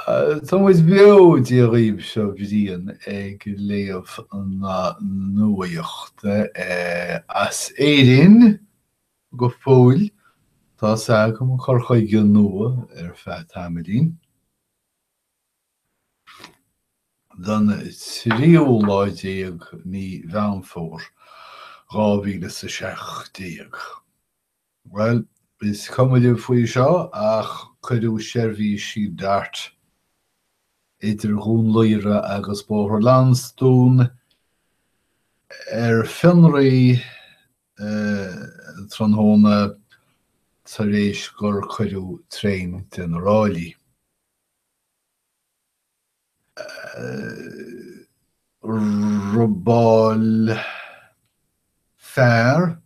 Tá muid beo, Dia dhaoibh, seo Brian ag léamh na nuachta as Éirinn go fóill. Tá's agam, cur chuige nua ar feadh tamaillín. Don tríú lá déag mí Mheán Fómhair 2017. Bhuel, is cuma libh faoi seo ach cuireadh seirbhísí DART idir Dhún Laoghaire agus Bóthar Lansdún ar fionraí tráthnóna tar éis gur cuireadh traein de na ráillí. Robáil fear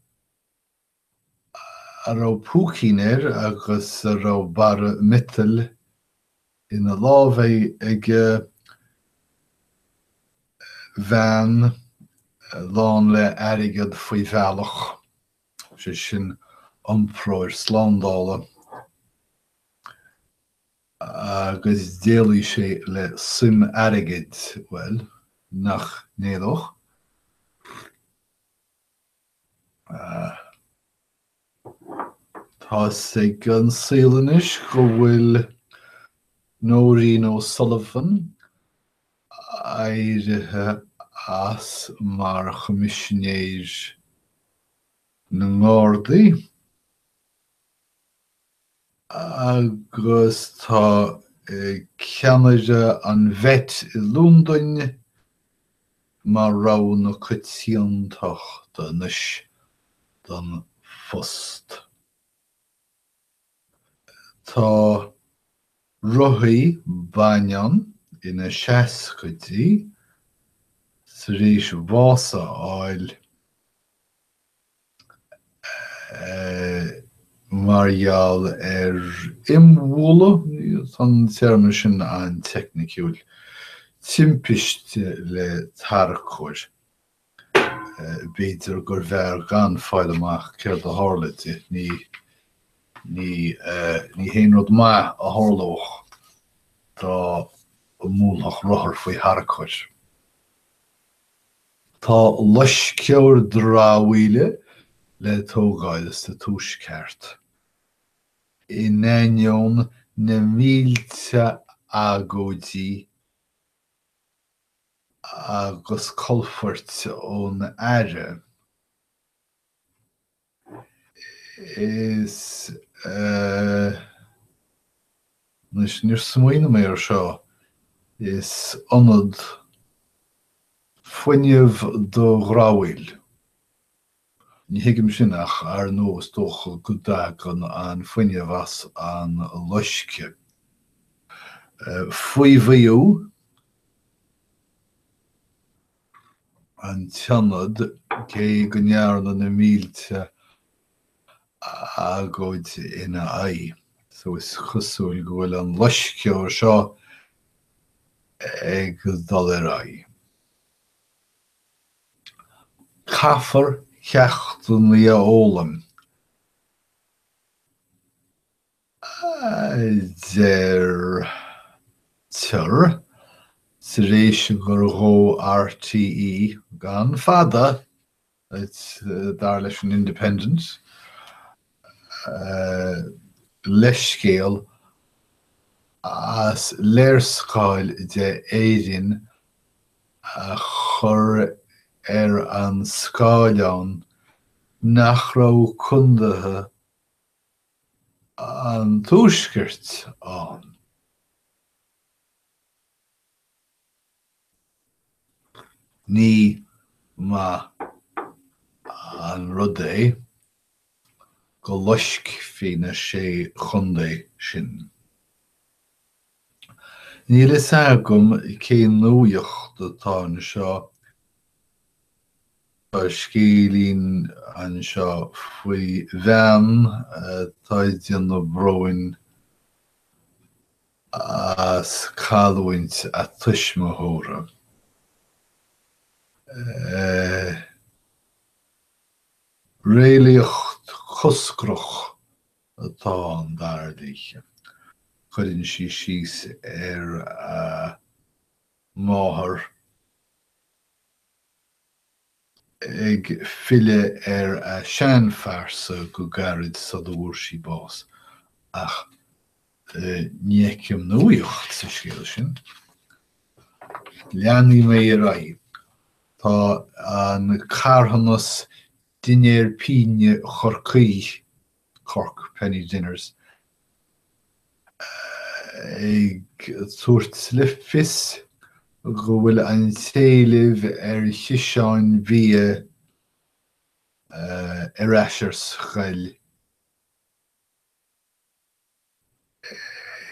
a raibh púicín air agus a raibh barra miotail ina lámh aige, veain lán le airgead faoi bhealach, sé sin iompróir slándála, agus d'éalaigh sé le suim airgid, bhuel, nach n-éalódh? Tá's ag an saol anois go bhfuil Nóirín O'Sullivan éirithe as mar Choimisinéir na nGardaí agus tá ceannaire an Mhet i Londain mar rogha na coitiantachta anois don phost. Tá rothaí baineann ina seascaidí tar éis bás a fháil mar gheall ar imbhualadh, tá an téarma sin an-teicniciúil, timpiste le tarracóir. B'fhéidir gurbh fhearr gan fáil amach céard a tharla di, ní ní haon rud maith a tharlódh dá mbuailfeadh rothar faoi tharracóir. Tá loisceoir dramhaíola le tógáil sa Tuaisceart, in ainneoin na mílte agóidí agus colphoirt ón Aire. Is anois níor smaoinigh mé air seo, is ionad fuinneamh do dhramhaíl. Ní thuigim sin ach ar ndóigh is dócha go dtagann an fuinneamh as an loisceadh. Faomhaíodh an t-ionad cé go ndearnadh na mílte agóid ina aghaidh. So is cosúil go bhfuil an loisceoir seo ag dul ar aghaidh. Caithfear ceachtanna a fhoghlaim, a deirtear, tar éis gur ghabh RTÉ gan fada, dar leis an Independent, leithscéal as léarscáil de Éirinn a chur ar an scáileán nach raibh contaetha an Tuaiscirt ann. Ní maith an rud é go loiscfí na sé chontae sin. Níl a fhios agam cén nuaíocht atá anseo. Tá scéilín anseo faoi bhean atá ag déanamh bróin as cailliúint a tuismitheora. Réalaíocht choscrach atá ann, dar léi. Cuireann sí síos ar a máthair ag filleadh ar a seanphearsa go gairid sula bhfuair sí bás. Ach ní fheicim nuaíocht sa scéal sin. Leanfaidh mé ar aghaidh. Tá an carthanas Dinnéar Pínne Chorcaí, Cork Penny Dinners, ag tabhairt le fios go bhfuil an t-éileamh ar chiseáin bhia ar ais ar scoil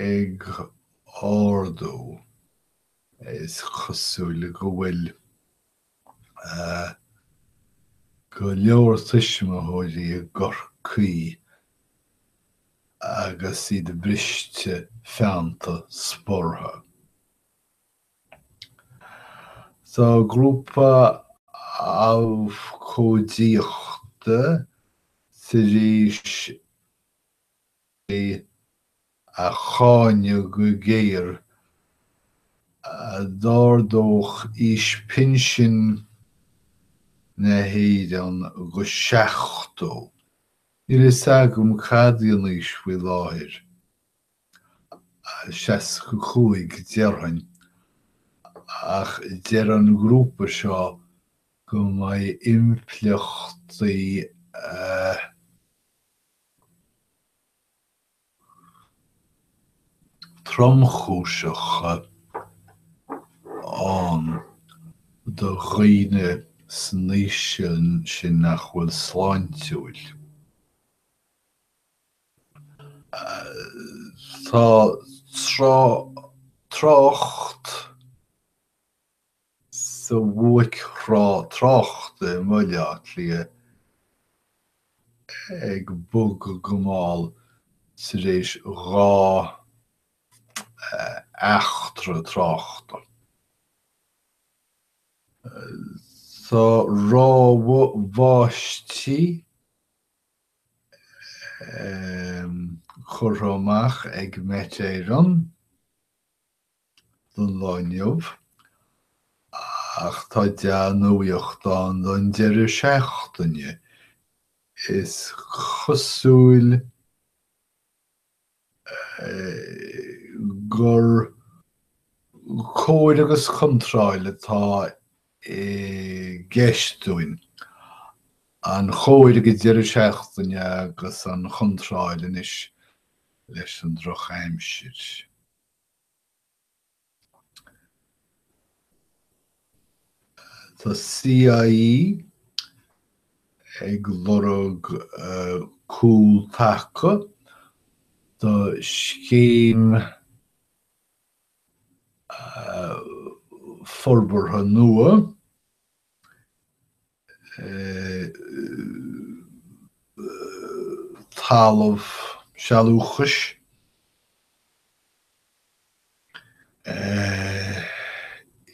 ag ardú. Is cosúil go bhfuil go leor tuismitheoirí i gCorcaigh agus iad briste, feannta, sportha. Tá grúpa abhcóideachta tar éis a cháineadh go géar a d'ardódh aois pinsin na hÉireann go 70. Níl a fhios agam cad í an aois faoi láthair, 65 déarfainn, ach deir an grúpa seo go mbeidh impleachtaí tromchúiseacha ann do dhaoine san aois sin nach bhfuil sláintiúil. Tá trácht sa bhuaicthráth tráchta i mBaile Átha Cliath ag bogadh go mall tar éis 2 eachtra tráchta. Tá rabhadh báistí curtha amach ag Met Éireann. don lá inniu, ach tá dea-nuaíocht ann don deireadh seachtaine. Is cosúil gur cóir agus contráil atá i gceist dúinn, an chóir ag an deireadh seachtaine agus an chontráil anois leis an drochaimsir. Tá CIE ag lorg cúltaca do scéim forbartha nua talamh sealúchais.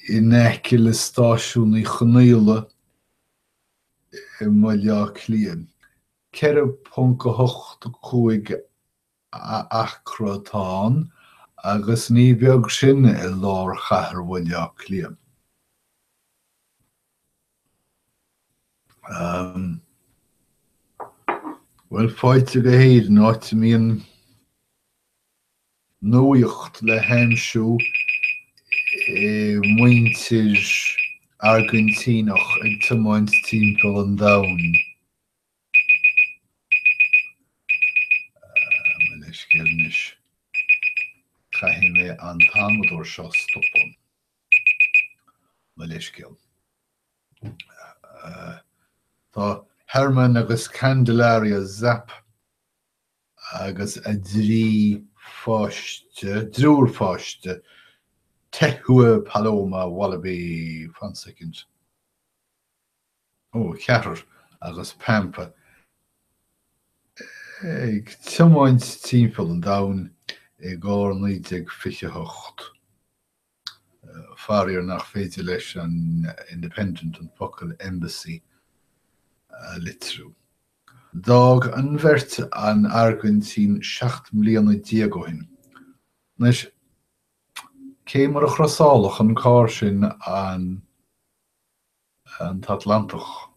In aice le Stáisiún Uí Chonaola i mBaile Átha Cliath. 4.85 acra atá ann agus ní beag sin i lár chathair Bhaile Átha Cliath. Bhuel, fáilte go hÉirinn, áit a mbíonn nuaíocht le haimsiú i muintir Airgintíneach ag tiomáint timpeall an domhain. Mo leithscéal anois. Caithfidh mé an t-amadóir seo a stopadh. Mo leithscéal. Tá Herman agus Candelaria Zapp agus a dtrí pháiste, dtriúr pháiste, Tehua, Paloma, Wallaby, fan soicind, ó, ceathrar, agus Pampa, ag tiomáint timpeall an domhain i gcarr 1928. Faraor nach féidir leis an Independent an focal embassy a litriú. D'fhág an bheirt an Airgintín 17 mbliana ó shin. Anois, cé mar a chrosálfadh an carr sin an an tAtlantach?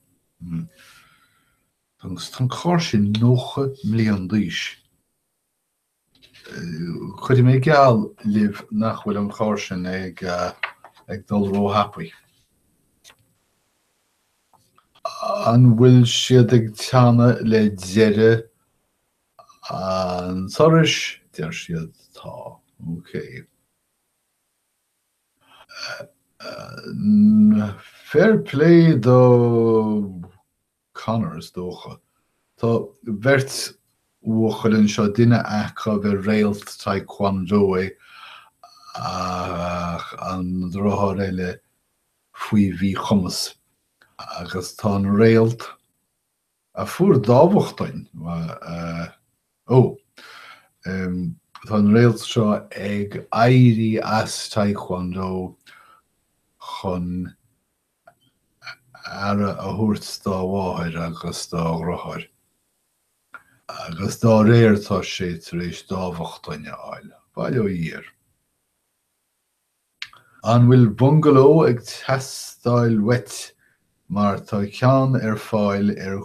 Agus tá an carr sin 90 mbliain d'aois. Cuirfidh mé geall libh nach bhfuil an carr sin ag ag dul róthapaidh. An bhfuil siad ag teannadh le deireadh an turais? Deir siad tá. Ok. Fair play do Conor, is dócha. Tá beirt bhuachaill anseo, duine acu ar réalt taekwondo é ach an deartháir eile faoi mhíchumas. Agus tá an réalt a fuair dámhachtain, ó, tá an réalt seo ag éirí as taekwondo chun aire a thabhairt dá mháthair agus dá dheartháir, agus dá réir tá sé tar éis dámhachtain a fháil. Bail ó Dhia air. An bhfuil bungaló ag teastáil uait mar tá ceann ar fáil ar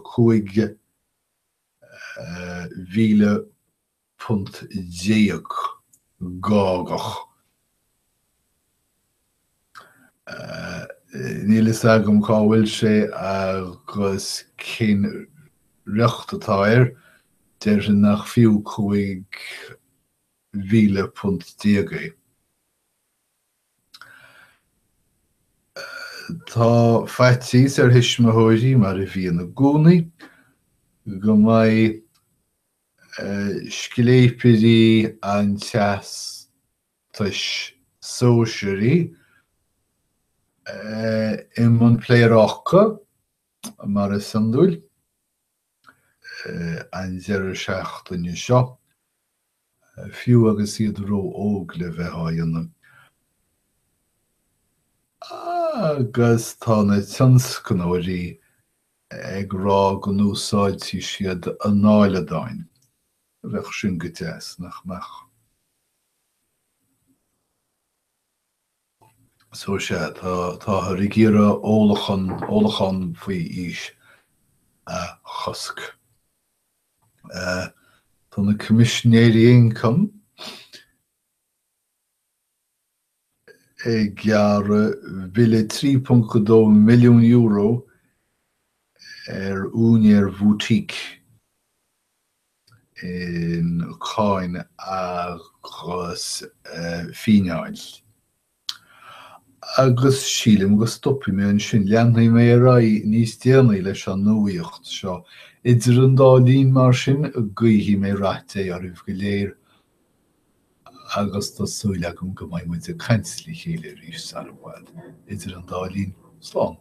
£15,000 gágach. Níl fhios agam cá bhfuil sé agus cén riocht atá air, déarfainn nach fiú £15,000 é. Tá faitíos ar thuismitheoirí, mar a bhíonn i gcónaí, go mbeidh scléipirí an Teastais Sóisearaigh i mbun pléaráca, mar is iondúil, an deireadh seachtaine seo. fiú agus iad ró-óg le bheith á dhéanamh. Agus tá na tionscnóirí ag rá go n-úsáidfidh siad anáileadáin. Bheadh sin go deas, nach mbeadh? So sea, tá, táthar ag iarraidh ólachán, ólachán faoi aois a chosc. Tá na Coimisinéirí Ioncaim ag gearradh bille €3.2 milliún ar úinéir boutique in cáin agus fíneáil. Agus sílim go stopfaidh mé ansin. Leanfaidh mé ar aghaidh níos déanaí leis an nuaíocht seo. Idir an dá linn, mar sin, guífidh mé rath Dé oraibh go léir agus tá súil agam go mbeidh muid ag caint le chéile arís sar i bhfad. Idir an dá linn, slán.